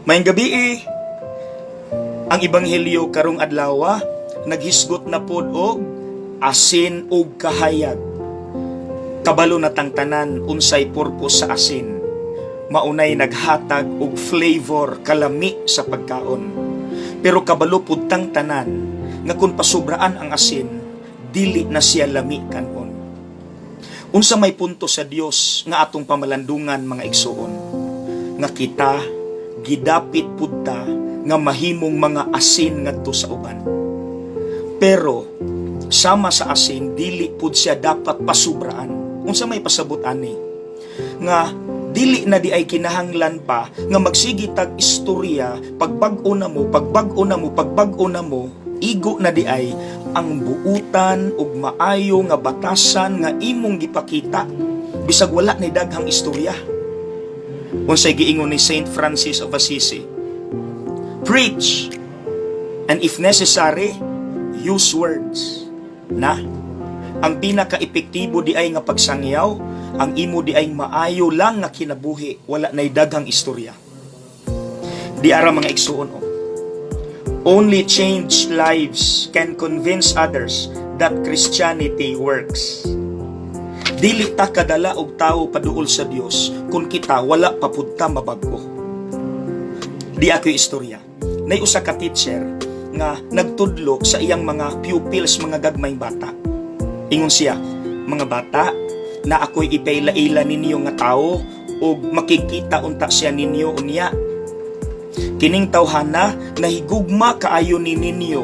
Maayong gabii. Ang Ebanghelyo karong adlaw naghisgot na pod og asin ug kahayag. Kabalo na tang tanan unsay purpose sa asin. Maunay naghatag og flavor, kalami sa pagkaon. Pero kabalo pud tang tanan nga kung pasubraan ang asin, dili na siya lami kanon. Unsa may punto sa Dios nga atong pamalandungan, mga igsuon? Nga kita gidapit pud ta nga mahimong mga asin ngadto sa uban. Pero sama sa asin, dili pud siya dapat pasubraan. Unsa may pasabot ani? Nga dili na di ay kinahanglan pa nga magsige tag istorya pagbag-o na mo, pagbag-o na mo, pagbag-o na mo, igo na di ay ang buutan ug maayo nga batasan nga imong gipakita bisag wala ni daghang istorya. Unsay giingon ni Saint Francis of Assisi? "Preach, and if necessary, use words." Na, ang pinaka-epektibo di ay nga pagsangyaw, ang imo di ay maayo lang nga kinabuhi, wala na'y daghang istorya. Di ara, mga igsuon, oh. Only changed lives can convince others that Christianity works. Dili ta kadala og tawo paduol sa Dios kung kita wala pa pud ta mabag-o. Di ako istorya. Nay usa ka teacher nga nagtudlo sa iyang mga pupils, mga gagmayng bata. Ingon siya, "Mga bata, na ako'y ipaila-ila ninyo nga tao ug makikita unta siya ninyo unya. Kining tawhana nahigugma kaayo ni ninyo,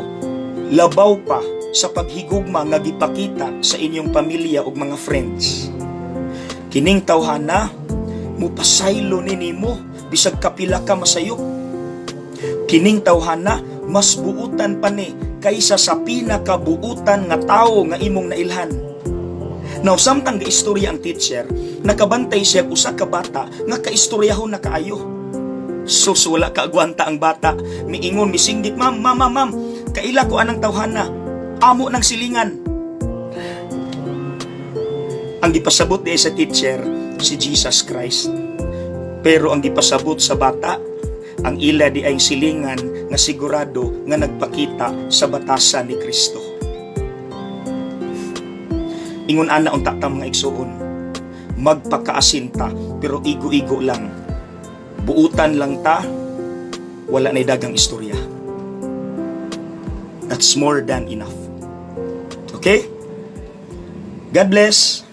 labaw pa sa paghigugma nga gipakita sa inyong pamilya ug mga friends. Kining tawhana mupasaylo ni nimo bisag kapila ka masayop. Kining tawhana mas buutan pa ni kaysa sa pinakabuutan nga tawo nga imong nailhan." Now, samtang gaistorya ang teacher, nakabantay siya usa ka bata nga kaistoryahon na kaayo. Sus, wala kaagwanta ang bata. Miingon, misinggit, "Ma'am, ma'am, ma'am, ma'am, kaila ko anang tawhana. Amo ng silingan." Ang gipasabot di sa teacher, si Jesus Christ. Pero ang gipasabot sa bata, ang ila di ay silingan nga sigurado nga nagpakita sa batasan ni Kristo. Ingon ana unta ta, mga igsuon, magpakaasin ta pero igo-igo lang. Buutan lang ta, wala na'y daghang istorya. That's more than enough. Okay? God bless.